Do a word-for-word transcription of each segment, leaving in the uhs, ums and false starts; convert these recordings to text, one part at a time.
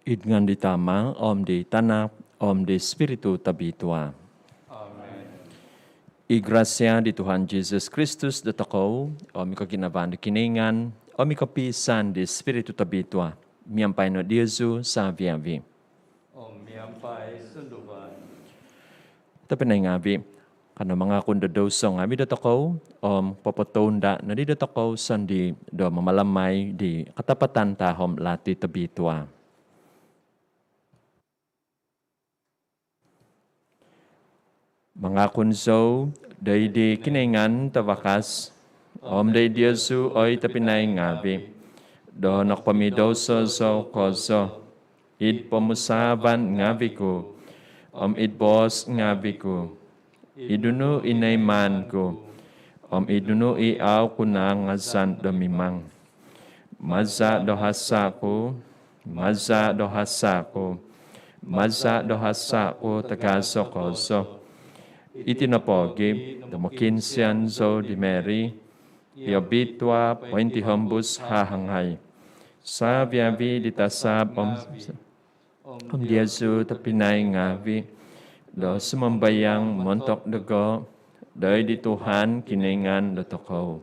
Id ngaan di Tama, om di Tanak, om di Spiritu Tobitua. Amen. I grasia di Tuhan Jesus Kristus dotokou, om i koginavaan di Kinoingan, om i kopiisaan di Spiritu Tobitua, miampai no diozu savi-avi. Om miampai sunduvan. Tobpinai ngaavi, kanou mangakun do douso ngaavi dotokou, om popotounda nodi dotokou sondii do mamalamai di katapatan tahom lati tobitua. Mangakun zou doid di Kinoingan Tavakas, om doid diozu oi tobpinai ngaavi, do nokopomidouso zou kozo, id pomusaavan ngaavi ku, om id boos ngaavi ku, id nunu i noimaan ku, om id nunu i au ku naangazan do mimang. Maza do hasa ku, maza do hasa ku, maza do hasa ku tagazo kozo. Iti nopo gia do mokiinsian zou di Mary i obitua pointihombus hahangai, savi-avi di tasab om, om diozu tobpinai ngaavi, do sumambayang montok dogo doid di Tuhan Kinoingan dotokou.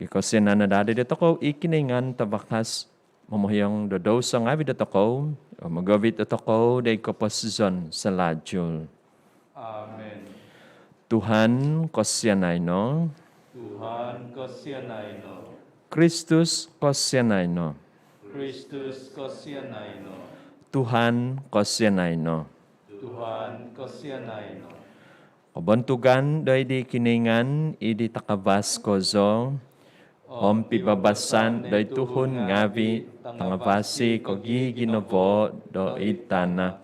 Kikosianan no daa dotokou i Kinoingan Tavakas, momohiong do douso ngaavi dotokou, om mogovit dotokou doid koposizon salajul. Amen. Tuhan, kosianai no. Tuhan, kosianai no. Kristus, kosianai no. Kristus, kosianai no. Tuhan, kosianai no. Tuhan, kosianai no. Kobontugan doid di Kinoingan id di takavas kozo, om pibabasan doid tuhun ngaavi tangavasi ko giginavo doid tana.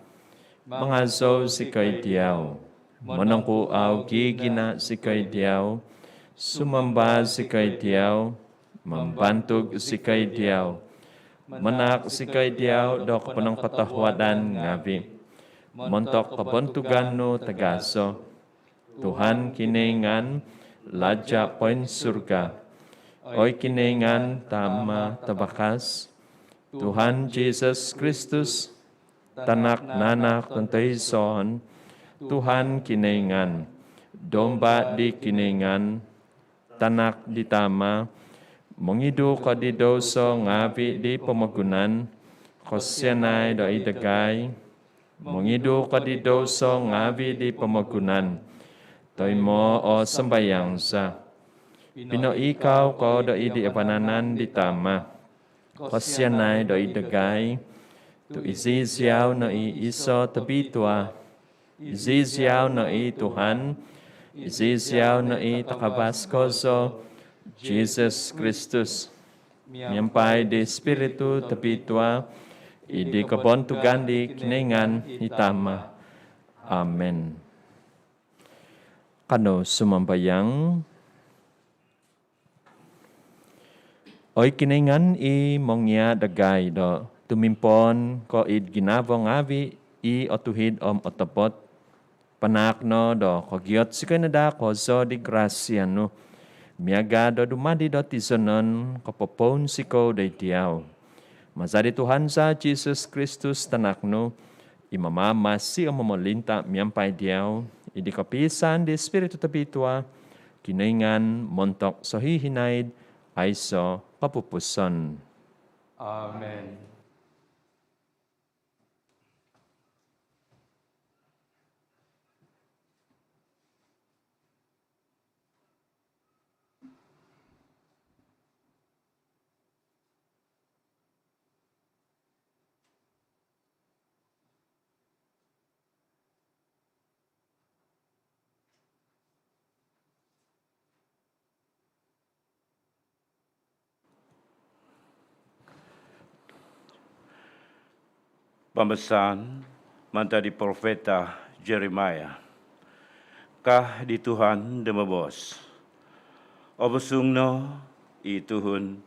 Mangazou zikoi diau, monongkuau gigina zikoi diau, sumamba zikoi diau, mambantug zikoi diau, manaak zikoi diau do koponongkotohuadan ngaavi, montok kobontugan nu tagazo. Tuhan Kinoingan, Laja poinsurga, oi Kinoingan Tama Tavakas, Tuhan Jesus Kristus, Tanak nanak tontoison, Tuhan Kinoingan, Domba di Kinoingan, Tanak di Tama, mongidu ko di douso ngaavi di pomogunan, kosianai doid dagai. Mongidu ko di douso ngaavi di pomogunan, toimoo sambayang za. Pinoikau ko doid di vanan di Tama, kosianai doid dagai. Tu iziziau no i iso tobitua, iziziau no i Tuhan, iziziau no i takavas kozo, Jesus Kristus, miampai di Spiritu Tobitua, id di kobontugan di Kinoingan i Tama. Amen. Kanou sumambayang. Oi Kinoingan i mongia dagai do tumimpoon ko id ginavo ngaavi i otuhid om otopot, panaak no do kogiot zikoi no daa kozo di grasia nu, miaga do dumadi do tizonon kopopounsikou doid diau. Maza di Tuhan za Jesus Kristus Tanak nu, i mamamasi om momolinta miampai diau, id di kopiisaan di Spiritu Tobitua, Kinoingan montok sohihinaid aiso kopupusan. Amen. Pambasaan mantad di profeta Jeremiah. Ka di Tuhan do moboos: Obosung no i tuhun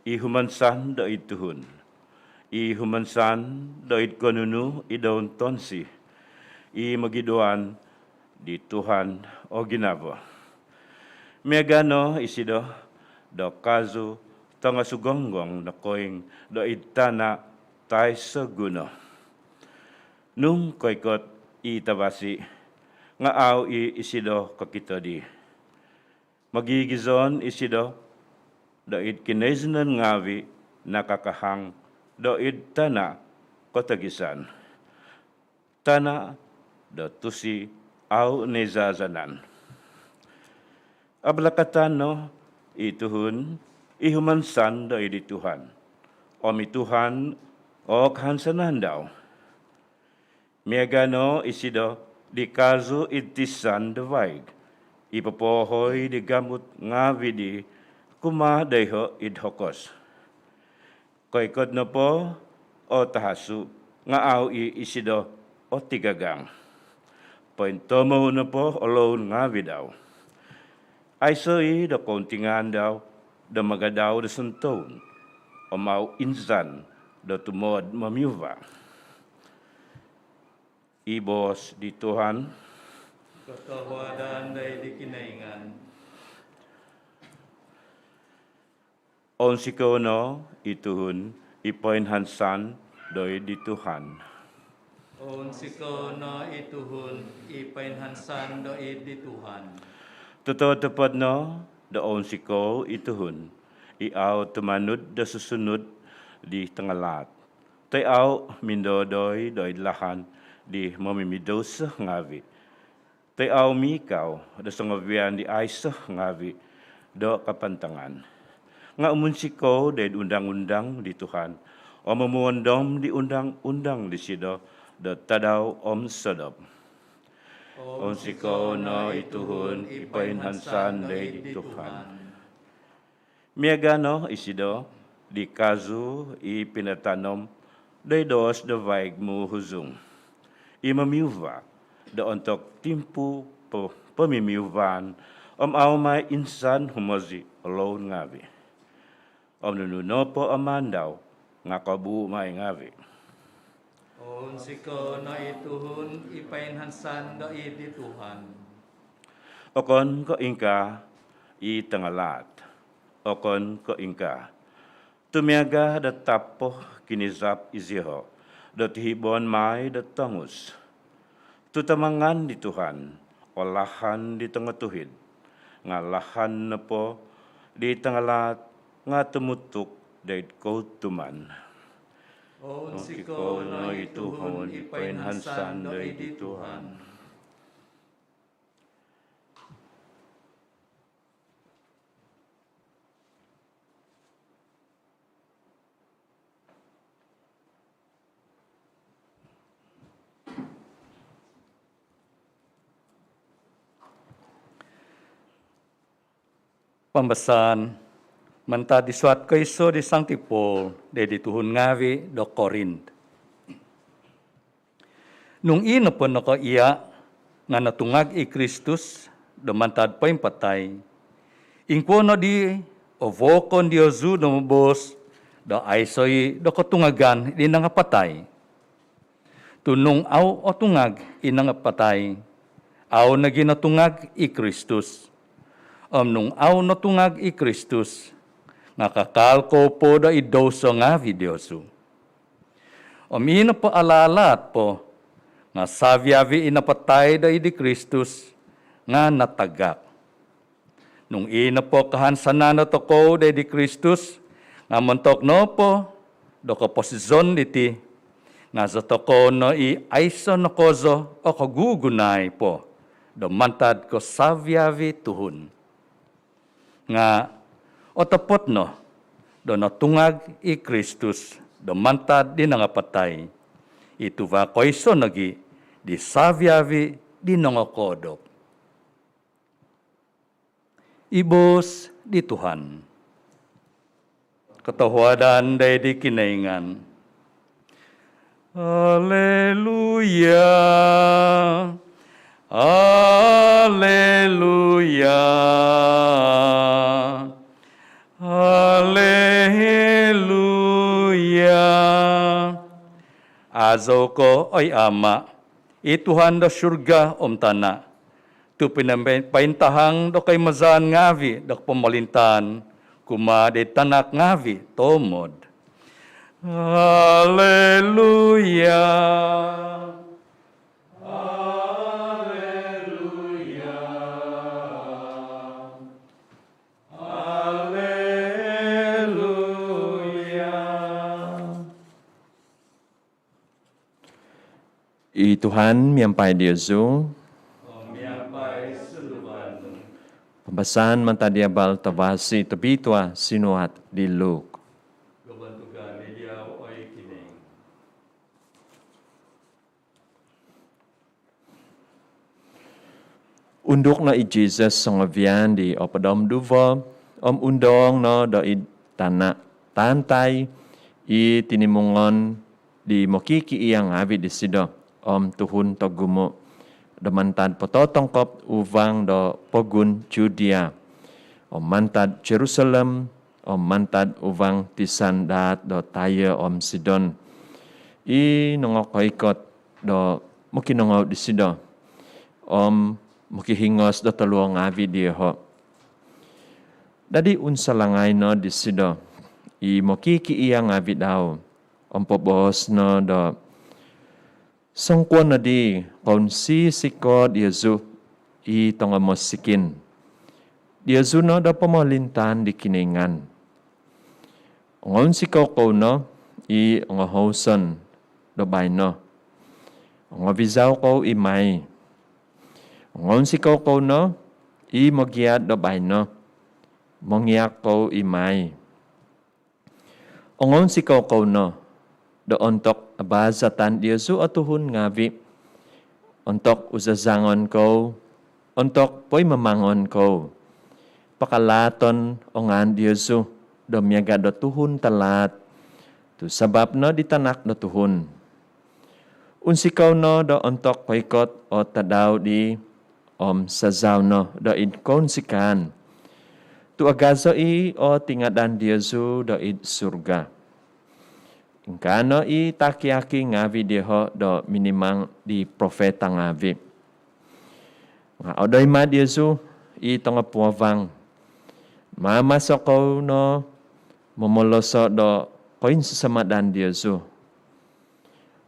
i humansan doid tuhun, i humansan doid konunu i doun tonsi, i mogiduan di Tuhan o ginavo. Miaga no isido do kazu tongosugonggong nokoing doid tana aiso guno. Nung koikot i tavasi nga au i isido kokito di. Mogigizon isido doid kinoizonon ngavi nakakahang doid tana kotogisan, tana do tusi au noizazanan. Abalakatan no i tuhun i humansan doid di Tuhan, om i Tuhan o kahansanan dau. Miaga no isido di kazu id tisan do vaig i popohoi di gamut ngavi di kumaa doiho id hokos. Koikot nopo o tahasu nga au i isido o tigagang. Pointomou nopo o loun ngavi dau, aiso i do kountingan dau do magadau do sontoun, om au insan do tumood momiuva. I boos di Tuhan. Kotohuadan doid di Kinoingan. Ounsikou no i tuhun i poinhansan doid di Tuhan. Ounsikou no i tuhun i poinhansan doid di Tuhan. Tototopot no do ounsikou i tuhun i au tumanud do susunud di tangalaat, toi au mindodoi doid lahan di momimidouso ngavi, toi au mikau do songovian di aiso ngavi do kapantangan, nga umunsikou doid undang-undang di Tuhan om momuondom di undang-undang disido do tadau om sodop. Ounsikou no i tuhun i poinhansan doid di Tuhan. Miaga no isido di kazu i pinatanom doid doos do vaig muhuzung, i momiuva do ontok timpu po-, pomimiuvan, om au mai insan humozi o loun ngavi. Om nunu nopo o maan dau nga kobuu mai ngavi. Ounsikou no i tuhun i poinhansan doid di Tuhan. Okon ko ingkaa i tangalaat. Okon ko ingkaa. Tu miaga do tapo kinizap iziho do tihibon mai do tongus. Tu tamangan di Tuhan o lahan di tongotuhid, nga lahan nopo di tangalaat nga tumutuk doid koutuman. Ounsikou no i tuhun i poinhansan doid di Tuhan. Pambasaan mantad di suat koiso di Sangti Paul doid di tuhun ngavi do Korint. Nung i nopo nokoia nga notungag i Kristus do mantad poimpatai, ingkuo nodi o vokon diozu do moboos do aiso i do kotungagan di nangapatai? Tu nung au otungag i nangapatai, au nogi notungag i Kristus. Om nung au notungag i Kristus, nga kakal kou po doid douso ngavi diozu. Om i nopo alaalaat po, nga savi-avi i napatai doid di Kristus nga natagak. Nung i nopo kahansanan dotokou doid di Kristus nga montok nopo do koposizon diti, nga zotokou no i aiso no kozo o kogugunai po do mantad ko savi-avi tuhun. Nga otopot no do notungag i Kristus do mantad di nangapatai, i tuva koiso nogi di savi-avi di nongokoodop. I boos di Tuhan. Kotohuadan doid di Kinoingan. Haleluya. Haleluya. Haleluya. Azou ko, oi Ama, i Tuhan do surga om tana, tu pinambe-, paintahang do koimazaan ngaavi do kopomolintaan kumaa di tanak ngaavi toomod. Haleluya. I Tuhan miampai diozu. Pambasaan mantad di Abal Tavasi tobitua sinuat di Luk. Unduk no i Jesus songovian di opod om duvo, om undong no do id tana' tantai i tinimungon di mokikiia' ngavi' disido om tuhun togumu' do mantad pototongkop uvang do pogun Judia om mantad Jerusalem om mantad uvang tisan daat do Tyre om Sidon, i nongokoikot do mokinongou disido om mokihingos do toluo ngavi' dioho'. Dadi unsalangai no disido i mokikiia' ngavi' dau om poboos no do, songkuo nodi kounsisikoo' diozu i tongo mosikin, diozu no do pomolintaan di Kinoingan. Ongounsikou kou no i ongohouson do baino, ongovizau kou i' mai. Ongounsikou kou no i mogiad do baino, mongiak kou i' mai. Ongounsikou kou no do ontok abaazatan diozu o tuhun ngavi', ontok uzazangon kou, ontok poimamangon kou, pakalaaton o ngaan diozu do miaga' do tuhun talaat tu' sabap no di Tanak do Tuhun. Unsikou no do ontok koikot o tadau dii om sazau no do id kounsikaan tu' agazo i' o tingadan diozu do id surga. Ingkaa no i taki-aki ngavi' dioho' do minimang di profeta ngavi'. Nga' odoima' diozu i tongopuavang, maamaso kou no momoloso' do koinsasamadan diozu.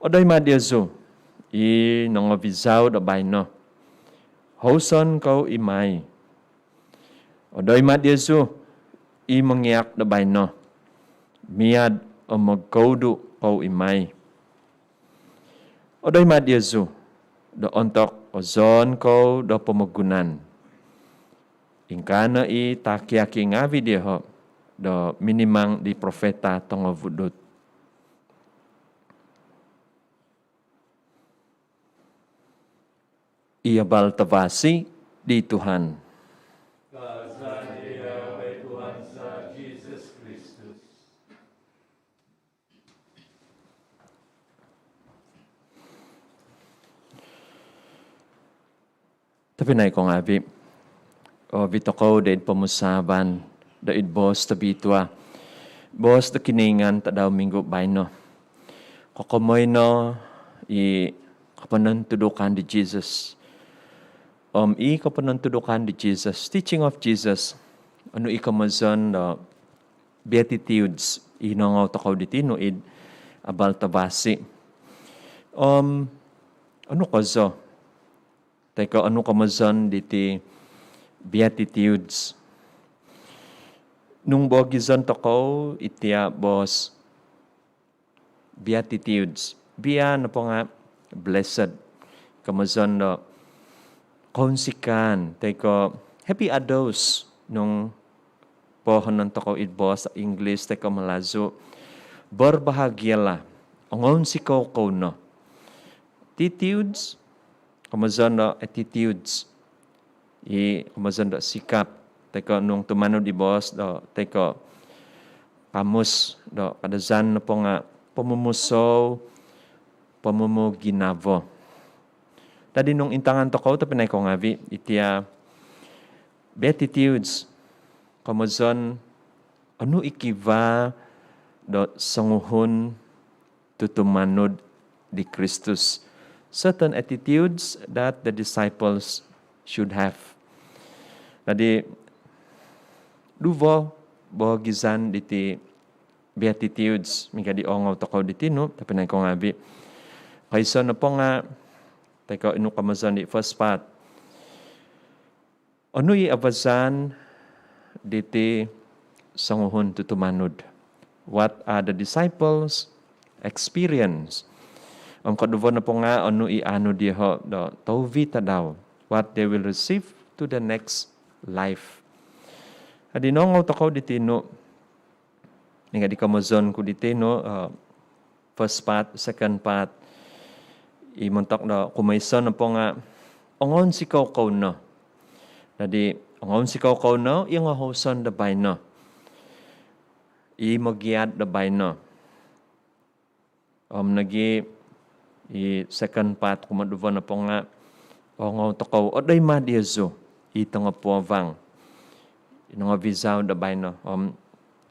Odoima' diozu i nongovizau do baino, houson kou i' mai. Odoima' diozu i mongiak do baino, miad om mogkoudu kou i' mai. Odoima' diozu do ontok ozoon kou do pomogunan. Ingkaa no i taki-aki ngavi' dioho' do minimang di profeta tongovudut. I Abal Tavasi di Tuhan. Tobpinai ko ngavi', oovit tokou do id pomusaavan do id boos tobitua, boos do Kinoingan tadau minggu baino. Kokomoi no i koponontudukan di Jesus. Om i koponontudukan di Jesus, teaching of Jesus, onu i komozon do Beatitudes i noongou tokou diti nu id Abal Tavasi. Om onu kozo toi ko' onu komozon diti Beatitudes? Nung boogizon tokou itia' boos Beatitudes, bia nopo nga' blessed, komozon do kounsikaan toi ko' happy are those nung poohonon tokou id boos English toi ko' Malazu. Berbahagialah, ongounsikou kou no. Titudes, komozon do attitudes, i komozon do sikap toi ko' nung tumanud i boos do toi ko' kamus do Kadazan nopo nga' pomumusou, pomumu ginavo. Dadi nung intangan tokou tobpinai ko ngavi' itia' Beatitudes, komozon onu i kivaa do songuhun tutumanud di Kristus. Certain attitudes that the disciples should have. Dadi duvo boogizan diti Beatitudes miaga di ongou tokou di tinu, tobpinai ko ngaavi. Koiso nopo nga, toi ko inu komozon di first part. Onu i abazan diti songuhun tutumanud? What are the disciples experience? Om koduvo nopo nga, onu i aanu dioho do touvi tadau? What they will receive to the next life. Adi nongou tokou di tinu, miaga di komozon ku di tinu, uh, first part, second part, i montok do kumoiso nopo nga, ongounsikou kou no. Dadi, ongounsikou kou no i ngohouson do baino, i mogiad do baino. Om nogi i second part kumoduvo nopo nga, ongou tokou odoi ma diozu i tongopuavang, i nongovizau do baino om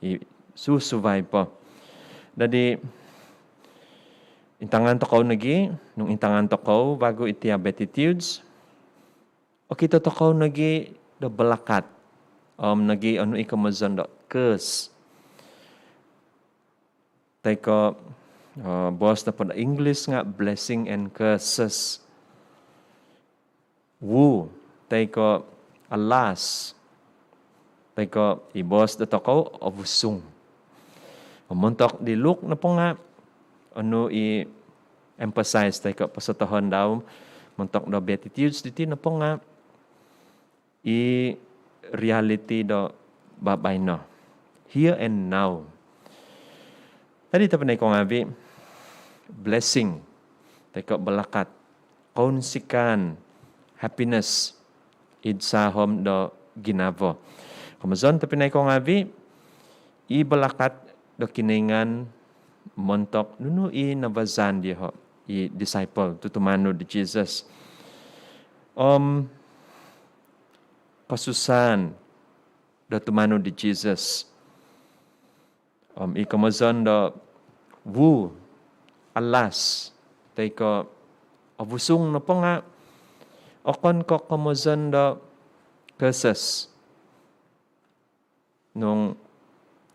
i susuvai po. Dadi, intangan tokou nogi, nung intangan tokou vagu iti Beatitudes, okito tokou nogi do balakat om nogi onu i komozon do curse. Toi ko, uh, boos nopo do English nga blessing and curses. Woe, toi ko alas, toi ko i boos dotokou ovusung. Montok di Luke nopo nga, onu i emphasize toi ko posotohon dau montok do Beatitudes diti nopo nga, i reality do babaino. Here and now. Dadi tobpinai ko ngaavi, blessing, toi ko balakat, kounsikaan, happiness, id sahom do ginavo. Komozon tobpinai ko ngaavi, i balakat do Kinoingan montok nunu i nabazan dioho, i disciple, tutumanud di Jesus. Om kosusaan do tumanud di Jesus. Om i komozon do woe, alas, toi ko ovusung nopo nga, okon ko komozon do curses. Nung,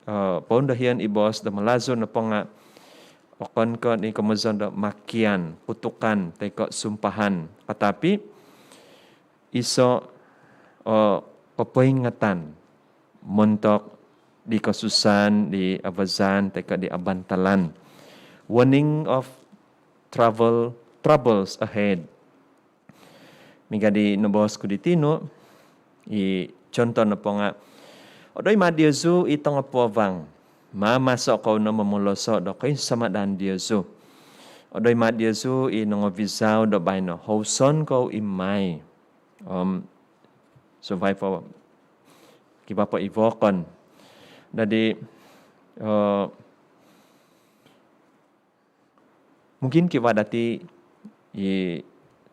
uh, poundahian i boos do Malazu nopo nga, okon ko i komozon do makian, kutukan, toi ko sumpahan. Katapi, iso o kopoingatan montok di kosusaan, di abazan, toi ko di abantalan. Warning of trouble, troubles ahead. Miaga di noboos ku di tinu, i contoh nopo nga, odoi ma diozu i tongopuavang, maamaso kou no momoloso do koinsamadan diozu. Odoi ma diozu i nongovizau do baino, houson kou i mai. Om suvai po, kivaa po i vokon. Dadi, uh, mungkin kivaa dati i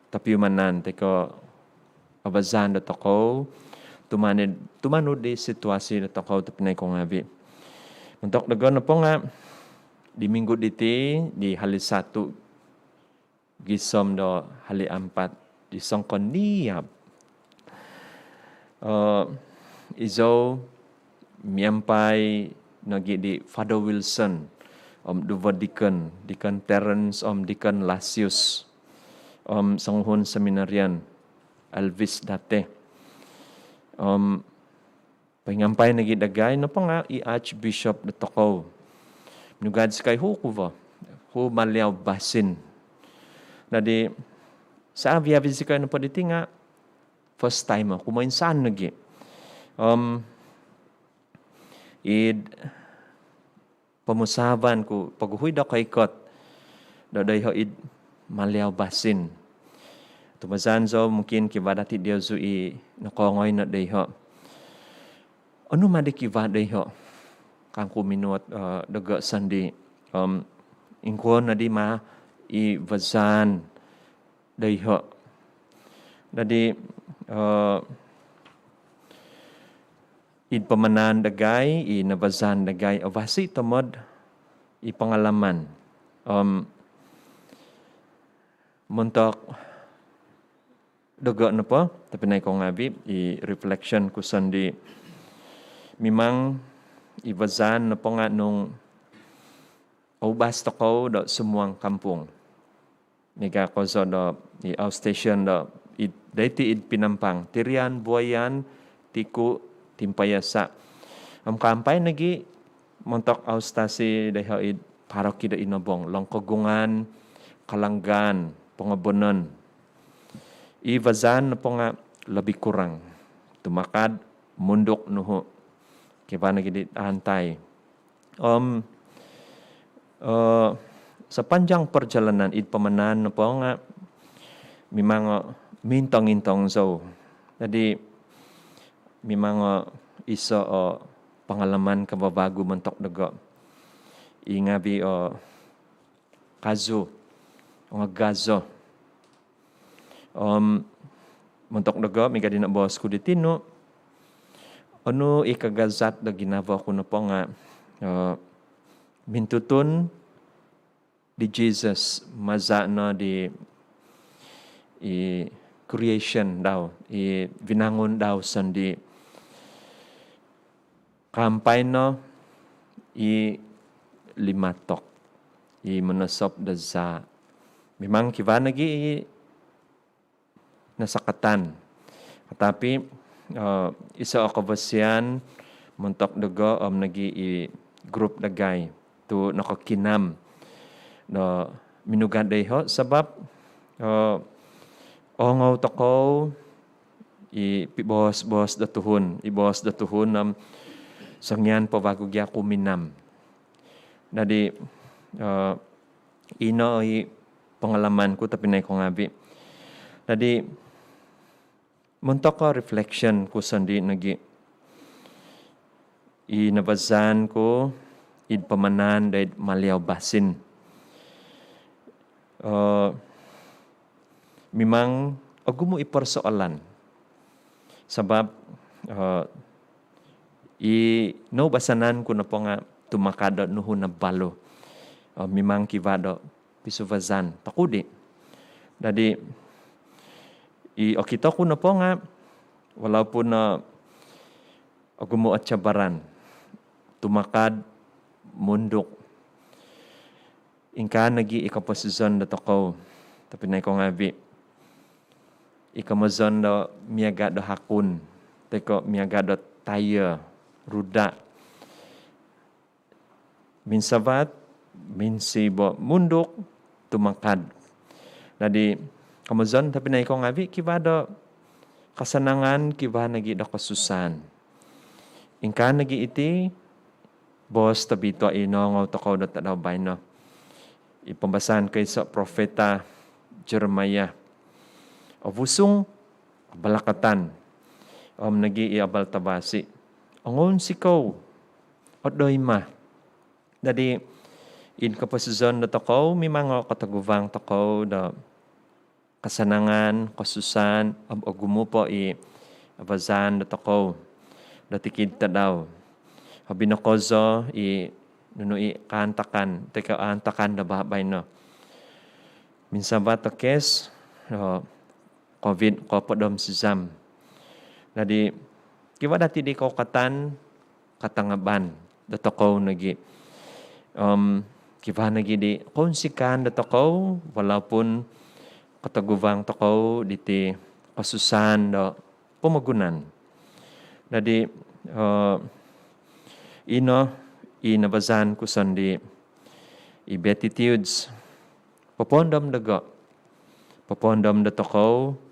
topiumanan toi ko abazan dotokou tumanud, tumanud di situasi dotokou tobpinai ko ngaavi. Montok dogo nopo nga, di minggu diti, di hari Satu gisom do hari Ampat di songkoniab, uh, izou miampai nogi di Father Wilson om duvo deacon, Deacon Terence om Deacon Lasius, om songuhun seminarian, Elvis Date. Om poingampai nogi dagai nopo nga i Archbishop dotokou. Minugad zikoi hu kuvo, hu Maliau Basin. Dadi, saavi-avi zikoi nopo diti nga first time kumoinsan nogi. Om id pomusaavan ku poguhui do koikot do doiho id Maliau Basin. Tumbazaan zou, mungkin kivaa dati diozu i nokoongoi no doiho. Onu ma di kivaa doiho? Kangku minuot, eh, dogo sondii. Om ingkuo nodi ma i vazaan doiho? Dadi, eh, id pamanaan dagai, i navazaan dagai, avasi tomod i pangalaman. Om montok dogo nopo, tobpinai ko ngaavi, i reflection ku sondii. Mimang i vazaan nopo nga nung oubas tokou do sumuang kampung. Miaga kozo do i outstation do id, doiti id Pinampang, Tirian, Buayan, Tiku, Timpayasa. Om kaampai nogi montok outstation doiho id paroki do Inobong, Longkogungan, Kalanggaan, Pongobonon. I vazaan nopo nga lebih kurang tumakad munduk nuhu. Kivaa nogi di antai. Om eh, sepanjang perjalanan id pamanaan nopo nga mimang, eh, mintong-intong zou. Jadi mimang, eh, iso, eh, pengalaman kavavagu montok dogo. I ngaavi, eh, kazu, ongagazo. Om montok dogo, miaga di noboos ku di tinu, onu i kagazat do ginavo ku nopo nga, eh, mintutun di Jesus maza no di i creation dau, i vinangun dau sondii. Kaampai no i limatok, i monosop do zaa. Mimang kivaa nogi i nasakatan. Tetapi, eh, iso o kavasian montok dogo om nogi i grup dagai tu nokokinam do minugad doiho sabab, eh, oongou tokou i piboos-boos do tuhun, i boos do tuhun om songian po vagu gia kuminam. Jadi, eh, ino i pengalaman ku tobpinai ko ngaavi. Jadi, montok o reflection ku sondii nogi, i navazaan ku id pamanaan doid Maliau Basin. Eh, mimang ogumu i persoalan. Sabab, eh, i noubasanan ku nopo nga tumakad do nuhu nabalu. Eh, mimang kivaa do pisuvazan tokudi. Jadi, i okito ku nopo nga, walaupun, eh, ogumu o cabaran, tumakad munduk, ingkaa nogi i koposizon dotokou, tobpinai ko ngaavi. I komozon do miaga do hakun, toi ko miaga do tayar, ruda. Minsavat, minsibo, munduk, tumakad. Jadi, komozon tobpinai ko ngaavi, kivaa do kasanangan, kivaa nogi do kosusaan. Ingkaa nogi iti boos tobitua i noongou tokou do tadau baino. I pambasaan koiso profeta Jeremiah. Ovusung, abalakatan. Om nogi i abal tavasi, ongounsikou, odoima. Jadi, id koposizon dotokou, mimang o kotoguvang tokou do kasanangan, kosusaan, om ogumu po i abazaan dotokou do tikid tadau. Hobi no kozo i nunu i kaantakan, toi ko aantakan do babaino. Minsavat o kes do COVID kohopod om sizam. Jadi, kivaa dati di kaukatan, katangaban dotokou nogi. Om kivaa nogi di kounsikaan dotokou, walaupun kotoguvang tokou diti kosusaan do pomogunan. Jadi, eh, ino i navazaan ku sondii, i Beatitudes, popoondom dogo, popoondom dotokou,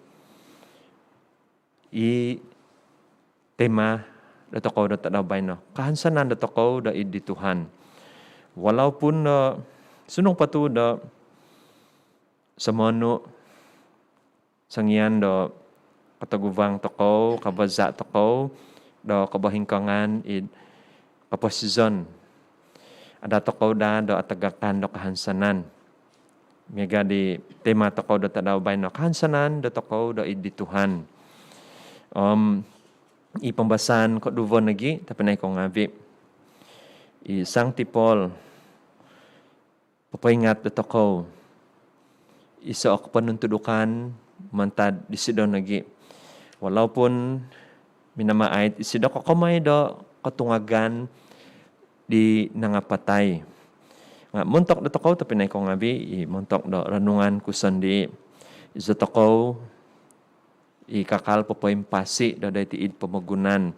i tema dotokou do tadau baino. Kahansanan dotokou do id di Tuhan. Walaupun do sundung po tu do somonu songian do kotoguvang tokou, kabaza tokou do kobohingkaangan id koposizon. Ada tokou daa do atagakan do kahansanan. Miaga di tema tokou do tadau baino, kahansanan dotokou do id di Tuhan. Om i pambasaan koduvo nogi, tobpinai ko ngaavi, i Sangti Paul popoingat dotokou, iso o koponontudukan mantad disido nogi. Walaupun minamaait isido kokomoi do kotungagan di nangapatai, Nga' montok dotokou tobpinai ko' ngaavi', i montok do renungan ku sondii', izo tokou i kakal popoimpasi do doiti id pomogunan,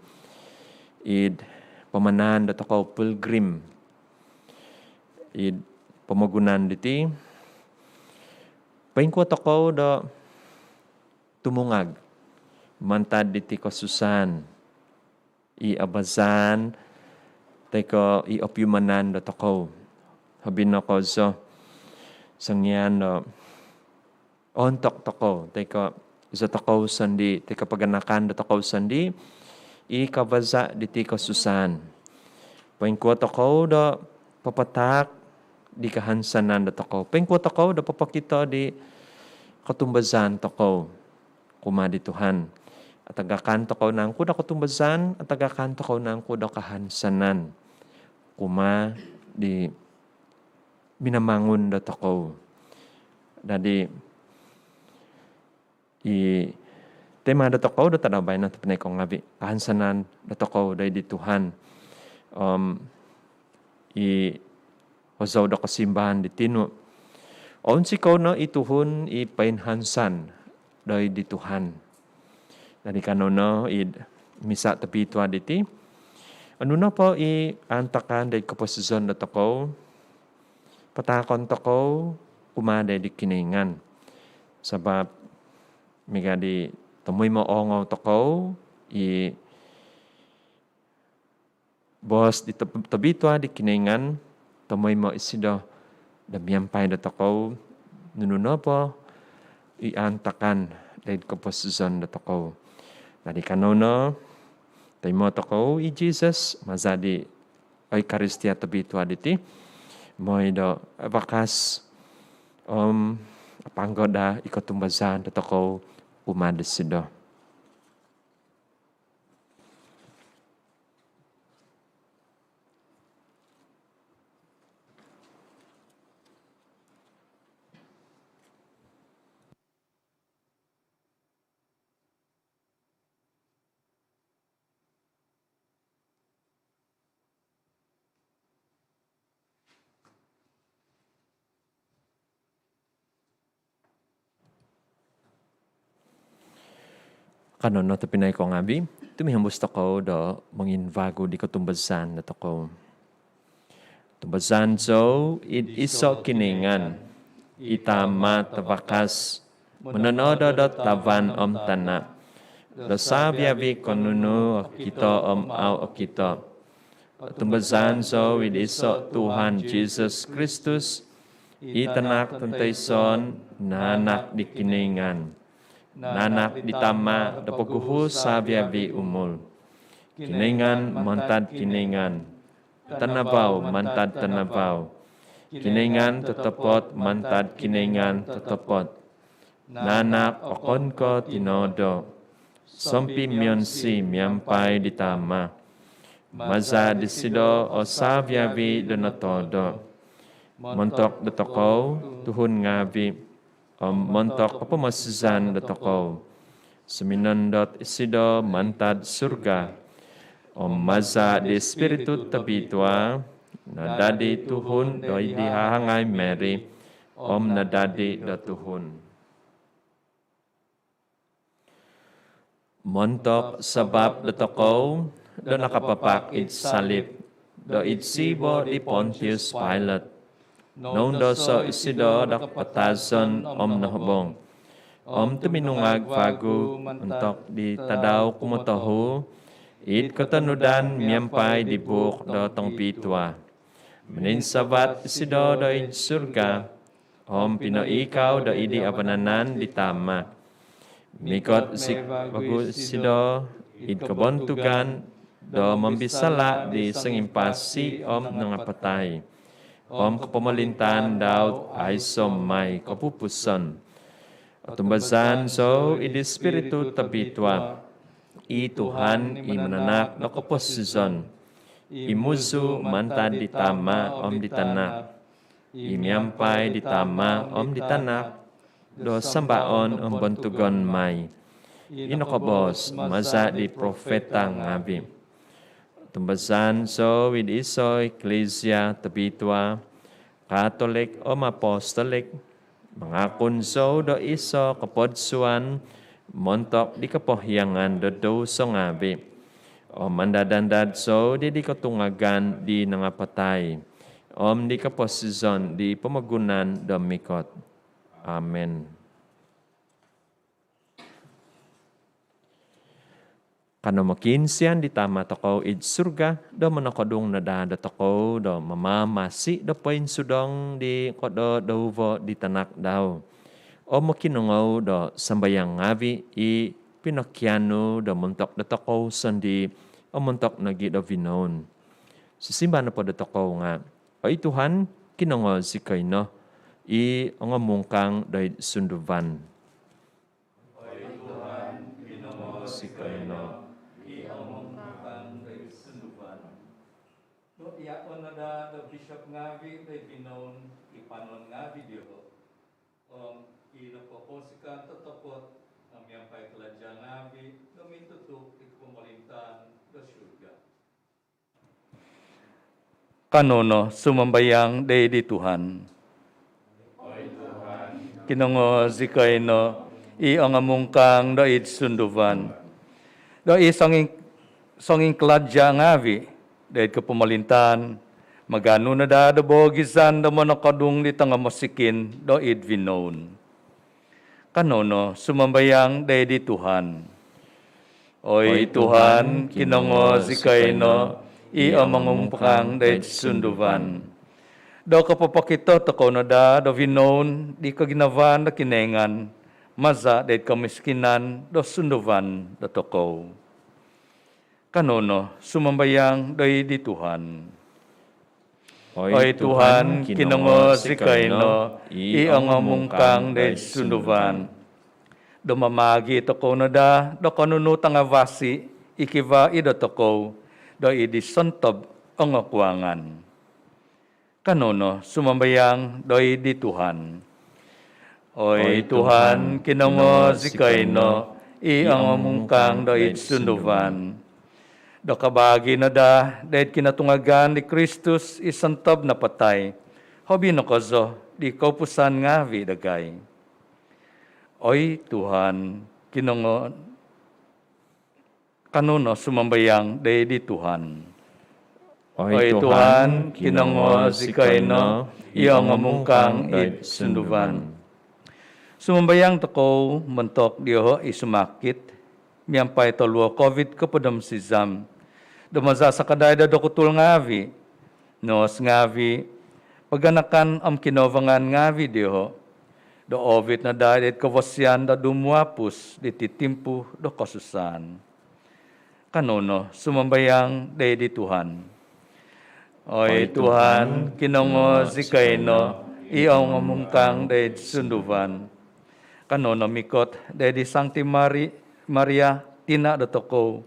id pamanahon dotokou pilgrim id pomogunan diti, poingkuo tokou do tumungag mantad diti kosusaan i abazaan toi ko' i opiumanan dotokou. Hobi no kozo songian do oontok tokou toi ko' izo tokou sondii' toi ko' paganakan dotokou sondii' i kabaza' diti kosusaan, poingkuo tokou do papataak di kahansanan dotokou? Poingkuo tokou do popokito di kotumbazaan tokou kumaa di Tuhan? Atagakan tokou nangku do kotumbazaan? Atagakan tokou nangku do kahansanan kumaa di minamangun dotokou? Dadi, i tema dotokou do tadau baino tobpinai ko' ngaavi', kahansanan dotokou doid di Tuhan. Om i hozou do kosimbahan di tinu, ounsikou no i tuhun i poinhansan doid di Tuhan. Dadi kanou no id Misa Tobitua diti, onu nopo i aantakan doid koposizon dotokou, pataakon tokou kumaa doid di Kinoingan. Sabap miaga di tomoimo oongou tokou, i boos di tob-, tobitua di Kinoingan, tomoimo isido do miampai dotokou nunu nopo i aantakan doid koposizon dotokou. Dadi kanou no toimo tokou i Jesus maza di Eukaristia Tobitua diti, moi do abakas om apanggoda i kotumbazaan dotokou kumaa disido. Kanou no tobpinai ko' ngaavi', tumihombus tokou do mongimbagu di kotumbazaan dotokou. Tumbazaan zou id iso' Kinoingan, i Tama' tavakas, mononodo do tavan om tana', do savi-avi' ko' nunu okito om au okito. Tumbazaan zou id iso' Tuhan Jesus Kristus, i Tanak tontoison, naanak di Kinoingan, naanak di Tama' do poguhu savi-avi' umul. Kinoingan mantad Kinoingan, tanavau mantad tanavau, Kinoingan totopot mantad Kinoingan totopot. Naanak okon ko' tinoodo, sompimionsi miampai di Tama'. Maza' disido o savi-avi' do notoodo. Montok dotokou tuhun ngaavi' om montok o pomosizan dotokou, suminondot isido mantad surga. Om maza' di Ispiritu Tobitua, nadadi tuhun doid di hahangai Mary, om nadadi do tuhun. Montok sabap dotokou do nakapapak id salip doid sibo' di Pontius Pilate, noundoso' isido do kapatazon om nohobong, om tuminungag vagu montok di tadau kumotohu, id kotonudan miampai di buuk do tongobitua. Mininsavat isido doid surga, om pinoikau doid di vanan di Tama'. Mikot zikoi vagu isido id kobontugan do mombisala' di songimpasi om nangapatai, om kopomolintaan dau aiso' mai kopupusan. Otumbazaan zou id Ispiritu Tobitua, i Tuhan, i mananahak do koposizon, i muzu' mantad di Tama' om di Tanak, i miampai di Tama' om di Tanak do sambaon om bontugon mai, i nokoboos maza' di profeta ngaavi'. Otumbazaan zou id iso' iklisia tobitua, Katolik om apostolik. Mangakun zou do iso kopodsuan montok di kopohiongan do douso ngaavi', om mandad-andad zou di, di kotungagan di nangapatai om di koposizon di pomogunan do mikot. Amin. Kano mokiinsian di Tama tokou id surga do monokodung no daa dotokou do mamamasi do poinsudong di kodouvo di Tanak dau, om mokinongou do sambayang ngaavi' i pinokianu do montok dotokou sondii' om montok nogi' do vinoun. Sisimbar nopo dotokou nga', "Oi Tuhan, kinongoo zikoi no i ongomungkang doid sunduvan." Oi Tuhan, kinongoo zikoi no i ongomungkang doid sunduvan. Do iyaon no daa do bishop ngaavi' doid vinoun i panon ngaavi' dioho', om i nopopounsikaan totopot nga' miampai kalaja' ngaavi' do mintutug id pomolintaan do surga. Kano no sumambayang doid di Tuhan. Kinongoo zikoi no i ongomungkang doid sunduvan. Do i songing-, songingkalaja' ngaavi' doid kopomolintaan maganu no daa do boogizan do monokodung di tongomosikin doid vinoun. Kano no sumambayang doid di Tuhan. Oi Tuhan, kinongoo zikoi no i ongomungkang doid sunduvan. Do kopopokito tokou no daa do vinoun di koginavaan do Kinoingan maza' doid komisikinan do sunduvan dotokou. Kano no sumambayang doid di Tuhan. Oi Tuhan, kinongoo zikoi no i ongomungkang doid sunduvan. Do mamaagi tokou no daa do konunu tangavasi i kivaa id dotokou doid di sontob ongokuangan. Kano no sumambayang doid di Tuhan. Oi Tuhan, kinongoo zikoi no i ongomungkang doid sunduvan. Do kabaagi no daa doid kinotungagan di Kristus i sontob napatai, hobi no kozo di koupusan ngaavi' dagai. Oi Tuhan, kinongoo Kano no sumambayang doid di Tuhan. Oi Tuhan, kinongoo zikoi no i ongomungkang id sunduvan. Sumambayang tokou montok dioho i sumakit miampai toluo Covid kopod om sizam. Do maza sakadai do dokutul ngaavi, nos ngaavi, paganakan om kinouvangan ngaavi dioho, do oovit no daa id kavasian do dumuapus diti timpu do kosusaan. Kano no sumambayang doid di Tuhan. Oi Tuhan, kinongoo zikoi no i ongomungkang doid sunduvan. Kano no mikot doid di Sangti Mari-, Maria, tina dotokou,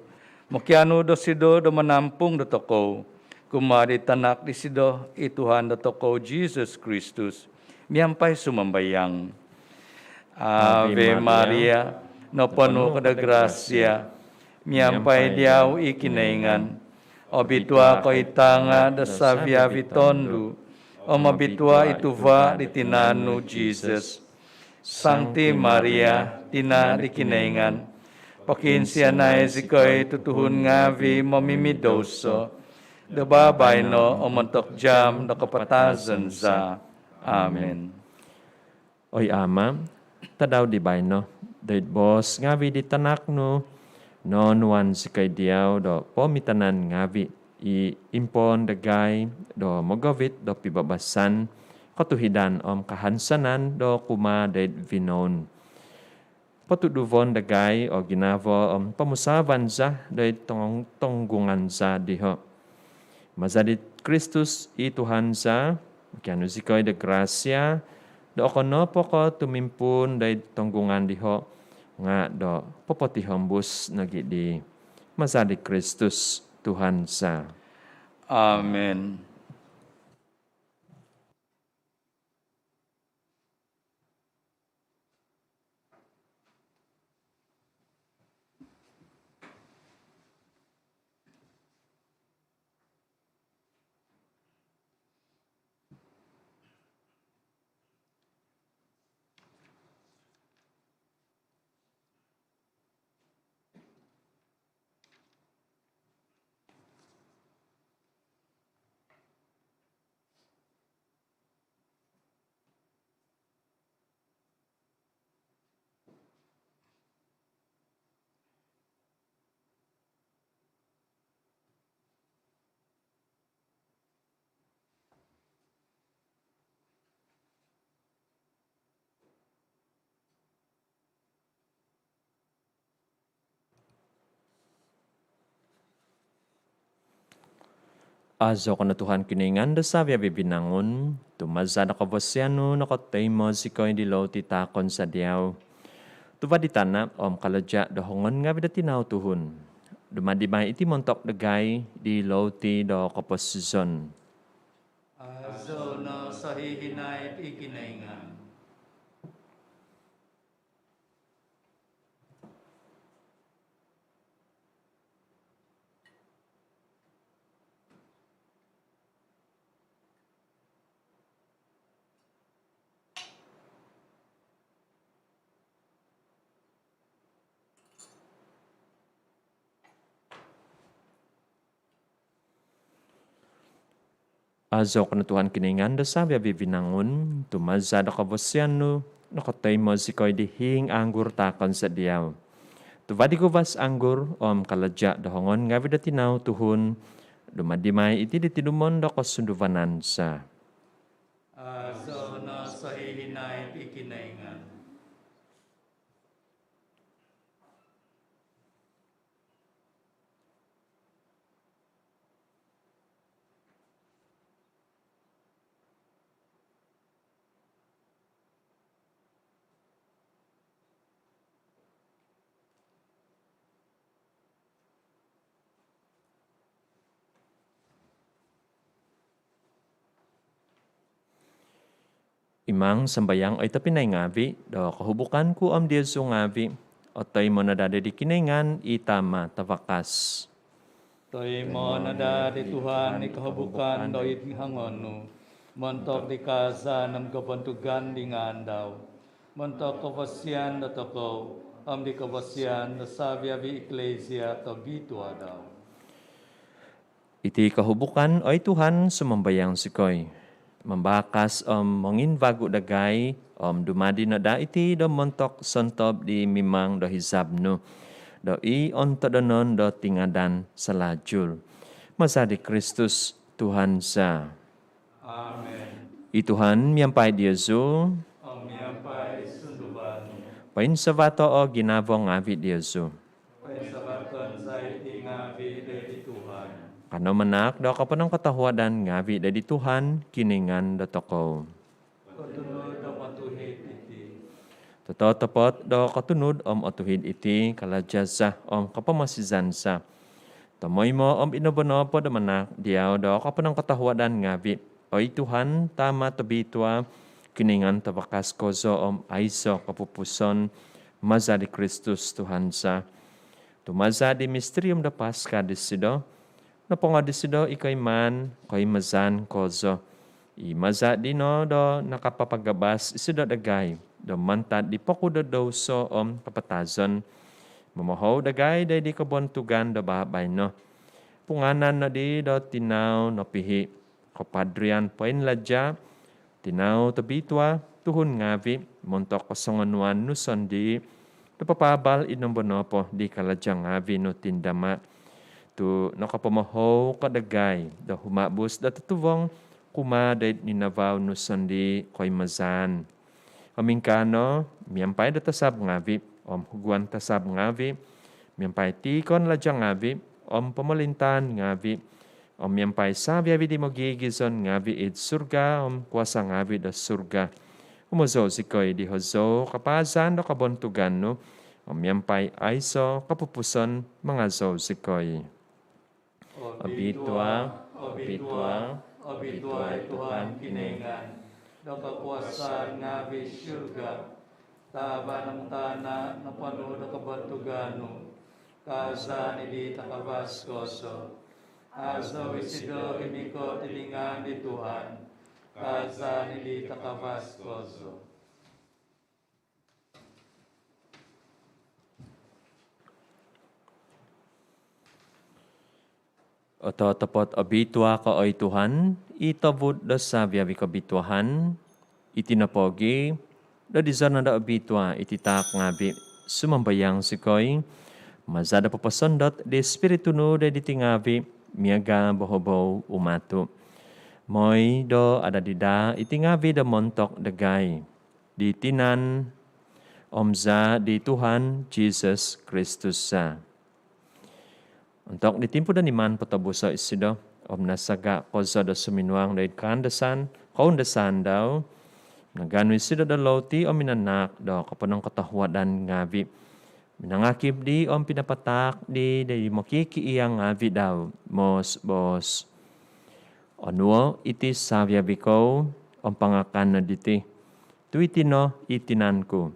mokianu dosido do manampung dotokou kumaa di tanak disido, i Tuhan dotokou Jesus Kristus, miampai sumambayang. Ave Maria, noponu ko do grasia, miampai diau i Kinoingan. Obitua ko id tanga do savi-avi tondu, om obitua i tuva di tinan nu Jesus. Sangti Maria, tina di Kinoingan, pokiinsianai zikoi tutuhun ngaavi momimidouso, do babaino om ontok jaam do kapatazan za. Amin. Oi Ama, tadau di baino, doid boos ngaavi di tanak nu, noonuan zikoi diau do poomitanan ngaavi i impoon dagai do mogovit do pibabasan, kotuhidan om kahansanan do kumaa doid vinoun. Potuduvon dagai o ginavo om pomusaavan za doid tong-, tonggungan za diho. Maza di Kristus i Tuhan za, mokianu zikoi do grasia, do okon nopo ko tumimpuun doid tonggungan diho, nga do popotihombus nogi di. Maza di Kristus Tuhan za. Amin. Azo ko no Tuhan Kinoingan do savi-avi vinangun, tu maza do kavasian nu nokotoimo zikoi di louti taakon za diau. Tuva di tana om kalaja do hongon ngavi do tinau tuhun, dumadi mai iti montok dagai di louti do koposizon. Azo no sohihinaid i Kinoingan. Azo ko no Tuhan Kinoingan do savi-avi vinangun, tu maza do kavasian nu nokotoimo zikoi di hiing anggur taakon za diau. Tuva di guvas anggur om kalaja do hongon ngavi do tinau tuhun, dumadi mai iti di tinumon do kosunduvanan za. Azo no sohihinaid i Kinoingan. Imang sambayang oi tobpinai ngavi, do kohubukan ku om diozu ngavi otoimo no daa di Kinoingan i Tama Tavakas. Toimo no daa di Tuhan i kohubukan do id hongon nu, montok di kaazaan om kobontugan di ngaan dau, montok kavasian dotokou om di kavasian do savi-avi Eklesia tobitua dau. Iti kohubukan, oi Tuhan, sumambayang zikoi, mambakas om monginvagu dagai, om dumadi no daa iti do montok sontob di mimang do hizab nu, do i ontodonon do tingadan salajul. Maza di Kristus Tuhan za. Amen. I Tuhan miampai diozu. Om miampai sunduvan nu. Poinsavato o ginavo ngavi diozu. Poinsavaton za iti ngavi doid Tuhan. Kanou manaak do koponongkotohuadan ngavi doid Tuhan Kinoingan dotokou. Kotunud om otuhid iti. Tototopot do kotunud om otuhid iti, kalaja za om kapamosizan za, tomoimo om inombo nopo do manaak diau do koponongkotohuadan ngavi, oi Tuhan, Tama tobitua, Kinoingan tavakas kozo om aiso kopupuson, maza di Kristus Tuhan za. Tu maza di mistirium do Paska disido, nopongo disido i koimaan koimazaan kozo, i maza dino do nakapapagabas isido dagai do mantad di poku do douso om kapatazon, momohou dagai doid kobontugan do babaino. Punganan nodi do tinau nopihi, kopadrian poinlaja, tinau tobitua, tuhun ngavi, montok kosongonuan nu sondii, do papaabal inombo nopo di kalaja ngavi nu tindama, tu nokopomohou ko dagai do humabus do totuvong kumaa doid ninavau nu sondii koimazaan. Om ingkaa no, miampai do tasab ngavi om huguan tasab ngavi, miampai tiikon laja ngavi om pomolintaan ngavi, om miampai savi-avi di mogigizon ngavi id surga om kuasa ngavi do surga, humozou zikoi di hozou kapaazan do kobontugan nu, om miampai aiso kopupuson mangazou zikoi. Obitua, obitua, obitua i Tuhan Kinoingan do kokuasaan ngavi. Surga, tavan om tana noponu do kobontugan nu. Kaazan id takavas kozo. Azo isido i mikot id ngaan di Tuhan. Kaazan id takavas kozo. Ototopot obitua ko, oi Tuhan, i tobud do savi-avi kobituaan. Iti nopogi, do dizonon do obitua iti taak ngavi, sumambayang zikoi, maza do poposondot di Spiritu nu doid diti ngavi, miaga bohobou umatu. Moi do adadi daa iti ngavi do montok dagai di tinan om zaa di Tuhan Jesus Kristus za. Ontok di timpu do niman potobuso isido, Om nasaga' kozo do suminuang do id kaandasan, koundasan dau, naganu isido do louti om minanaak do koponongkotohuadan ngaavi'. Minangakib di om pinapataak di di mokikiia ngaavi' dau, moos-boos: Onuo' iti savi-avi kou om pangakan no diti, tu' iti no i tinan ku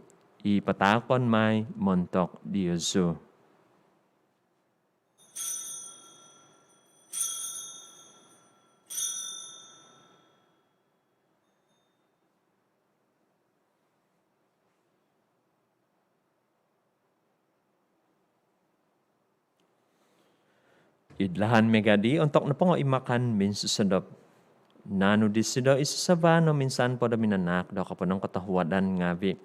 i pataakon mai montok diozu. Id lahan miaga di ontok nopongo i makan minsosodop, naanu disido i sasavan om insan po do minanaak do koponongkotohuadan ngaavi'.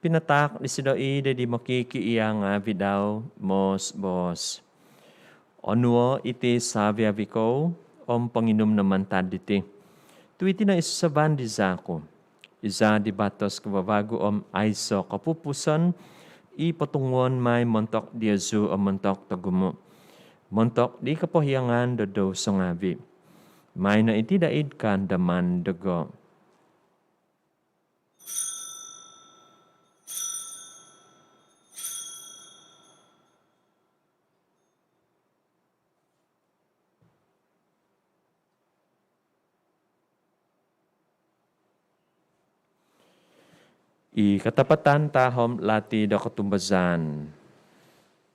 Pinataak disido i di di mokikiia ngaavi' dau, moos-boos: Onuo' iti savi-avi kou om ponginum no mantad diti, tu' iti no i sasavan di zaa ku, i zaa di batos kavavagu om aiso' kopupuson, i potunguon mai montok diozu om montok togumu', montok di kopohiangan do douso ngaavi'. Maai no iti do id kaandaman dogo. I katapatan tahom lati do kotumbazaan.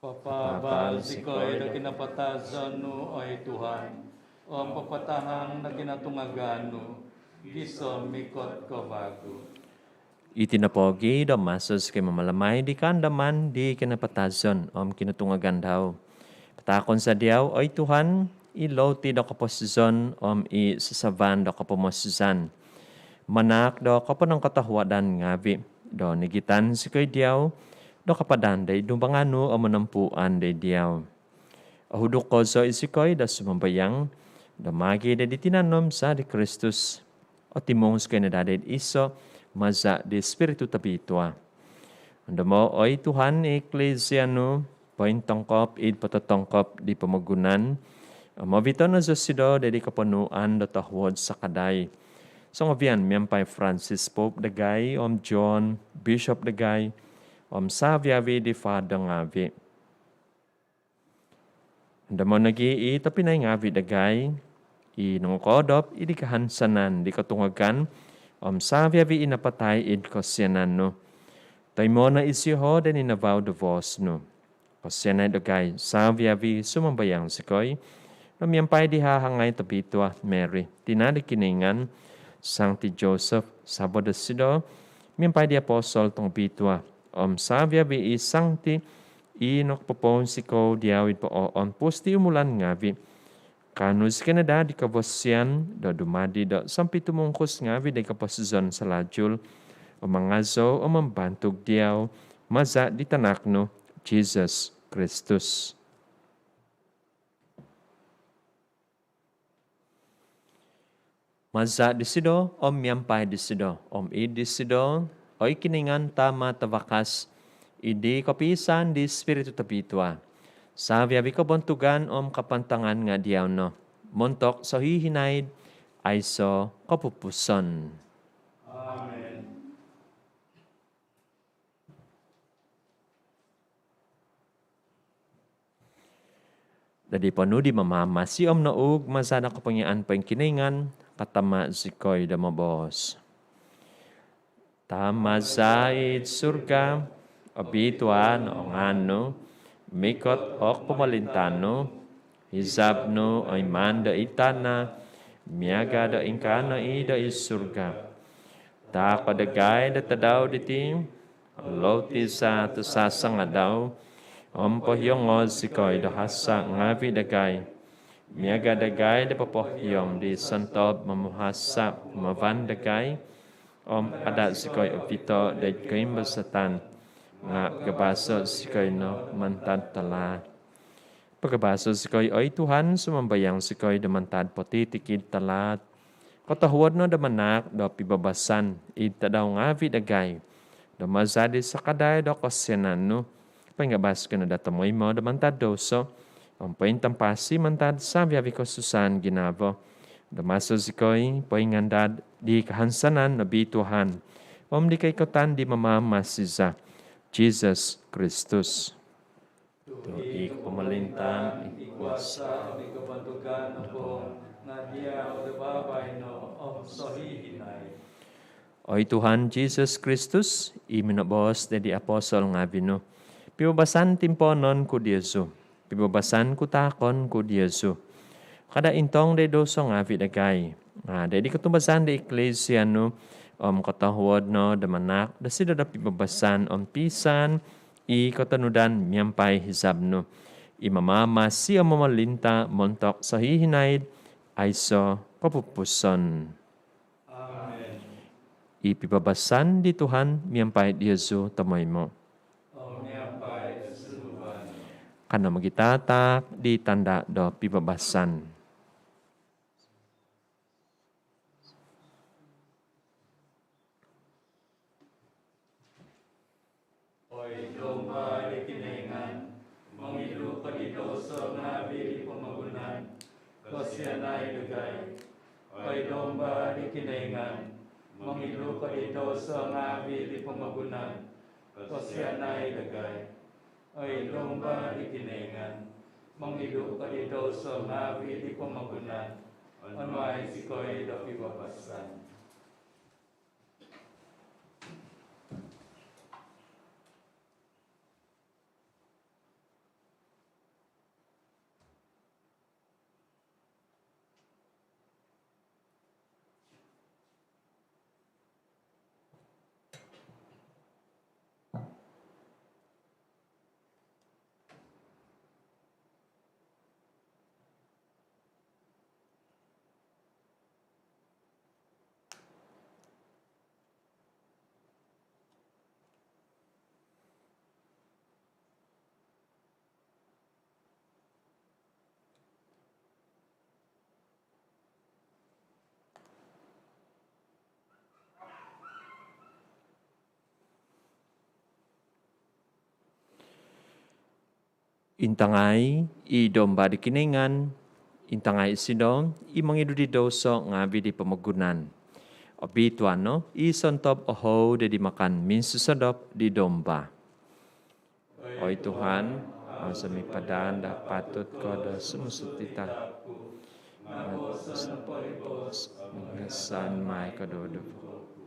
Papaabal zikoi do kinapatazon nu, oi Tuhan, om papatahang do kinotungagan nu, gisom mikot ko vagu. Iti nopogi' do maso zikoi mamalamai di kaandaman di kinapatazon om kinotungagan dau, pataakon za diau, oi Tuhan, i louti do koposizon om i sasavan do kopomosizan, manaak do koponongkotohuadan ngaavi' do nigitan zikoi diau do kapadan do id dumbangan nu om monompuan do id diau. Ohuduk kozo i zikoi do sumambayang do maagi' do di tinan om zaa di Kristus, otimung zikoi no daa do id iso' maza' di Spiritu Tobitua. Ondomo', oi Tuhan, i Iklisia nu pointongkop id pototongkop di pomogunan om ovito' no zosido do id koponuan do tohuod sakadai songovian miampai Francis Pope dagai om John Bishop dagai om savi-avi di Father ngaavi'. Ondomo' nogi' i tobpinai ngaavi' dagai i nongokoodop id kahansanan di kotungagan om savi-avi i napatai id kosianan nu. Toimo' no isioho' do id ninavau do voos nu. Kosianai dagai savi-avi, sumambayang zikoi, do miampai di hahangai tobitua Mary, tina' di Kinoingan, Sangti Joseph savo' dosido, miampai di apostol tongobitua om savi-avi i sangti i nokopopounsikou diau id poompus di umulan ngaavi', kaanu zikoi no daa di kavasian do dumadi do sompitumungkus ngaavi' di koposizon salajul om mangazou om mambantug diau maza' di tanak nu Jesus Kristus. Maza' disido om miampai disido om id disido, oi Kinoingan Tama' tavakas, id di kopiisaan di Spiritu Tobitua, savi-avi kobontugan om kapantangan nga' diau no, montok sohihinaid aiso' kopupuson. Amen. Dadi ponudi mamamasi om nouug maza' do kopongiaan poingkinoingan, katama' zikoi do moboos. Tama' za id surga, obitua' no o ngaan nu, mikot o kopomolintaan nu, hizab nu oimaan do id tana' miaga' do ingkaa no i' do id surga. Taako' dagai do tadau diti o louti za tu' sasangadau, om pohiongo' zikoi do hasa' ngaavi' dagai miaga' dagai do popohiong di sontob momuhasa' humavan dagai, om ada' zikoi ovito' do id koimbazatan, nga' pagabaso' zikoi no mantad talaat. Pagabaso' zikoi, oi Tuhan, sumambayang zikoi, do mantad potitikid talaat. Kotohuod no do manaak do pibabasan id tadau ngaavi' dagai, do maza' di sakadai do kosianan nu, poingabas zikoi no do tomoimo do mantad douso, om pointampasi mantad savi-avi kosusaan ginavo, do maso zikoi poingandad di kahansanan nobi Tuhan, om di koikotan di Mamamasi za, Jesus Kristus. Tu i kopomolintaan, i kuasa, om i kobontugan nopo nga diau do babaino om sohihinaid. Oi Tuhan Jesus Kristus, i minoboos di apostol ngavi nu, pibabasan timpoonon ku diozu, pibabasan ku taakon ku diozu. Kada intong di douso ngavi dagai, nga di kotumbazaan di Eklesia nu, om kotohuod no do manaak dosido do pibabasan om piisaan i kotonudan miampai hizab nu, i mamamasi om momolinta montok sohihinaid aiso kopupuson. Amen. I pibabasan di Tuhan miampai diozu tomoimo. Om miampai sunduvan nu. Kanou mogitataak di tanda do pibabasan. Oi Domba di Kinoingan, mongidu ko di douso ngavi di pomogunan, kosianai dagai. Oi Domba di Kinoingan, mongidu ko di douso ngavi di pomogunan, kosianai dagai. Oi Domba di Kinoingan, mongidu ko di douso ngavi di pomogunan, onuai zikoi do pibabasan. Intangai i Domba di Kinoingan, intangai isido i mongidu di douso ngavi di pomogunan. Obituanan no i sontob ohou di makan minsosodop di Domba. Oi Tuhan, au zou sumipadan do apatut ko do sumuang id hamin ku, nga boos no po iso boos, om hingasan mai o koduduvo ku.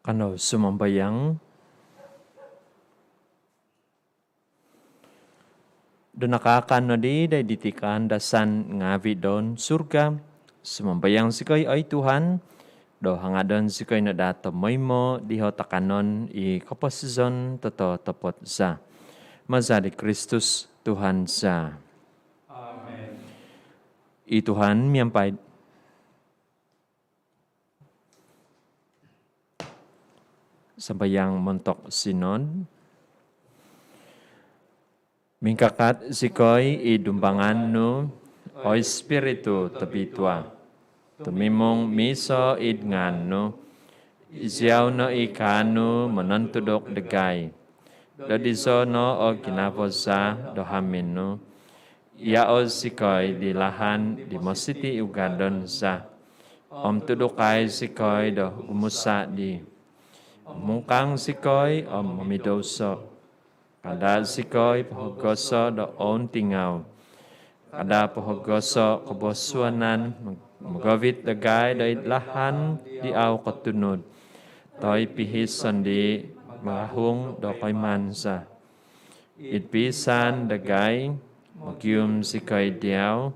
Kanou sumambayang. Do nakaakan nodi doid diti kaandasan ngaavi' do surga, sumambayang zikoi, oi Tuhan, do hangadon zikoi no daa tomoimo diho' takanon i koposizon tototopot za. Maza di Kristus Tuhan za. Amen. I Tuhan miampai. Sambayang montok Sinod. Mingkakat zikoi id dumbangan nu, oi Spiritu Tobitua, tumimung miiso id ngaan nu, iziau no i kaanu monontuduk dagai. Dodizo no o ginavo za do hamin nu, iao zikoi di lahan di mositi ugadon za, om tudukai zikoi do gumusa' di. Mungkang zikoi om momidouso'. Kada' zikoi pohogoso' do ountingau. Kada' pohogoso' kobosuanan mogovit dagai doid lahan di au kotunud, toi pihi' sondii' magahung do koimaan za. Id piisaan dagai, mogium zikoi diau,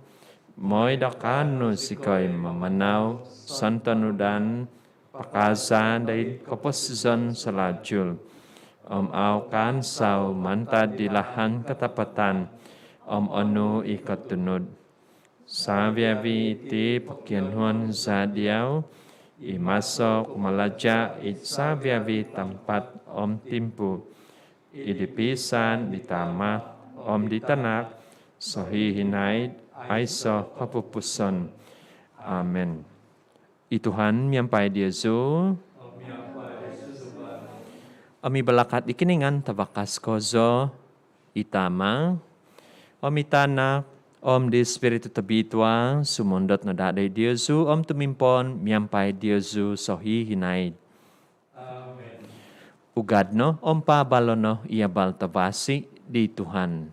moi do kaanu zikoi mamanau sontonudan pakaazan doid koposizon salajul, om au kaansau mantad di lahan katapatan om onu i kotunud. Savi-avi iti pokionuon za diau, i maso kumalaja id savi-avi tampat om timpu, id piisaan di Tama om di Tanak, sohihinaid aiso kopupuson. Amen. I Tuhan miampai diozu. Om i balakat di Kinoingan tavakas kozo, i Tama, om i Tanak, om di Spiritu Tobitua, sumondot no daa doid diozu om tumimpoon miampai diozu sohihinaid. Amen. Ugad no om paabalo' no i abal tavasi di Tuhan.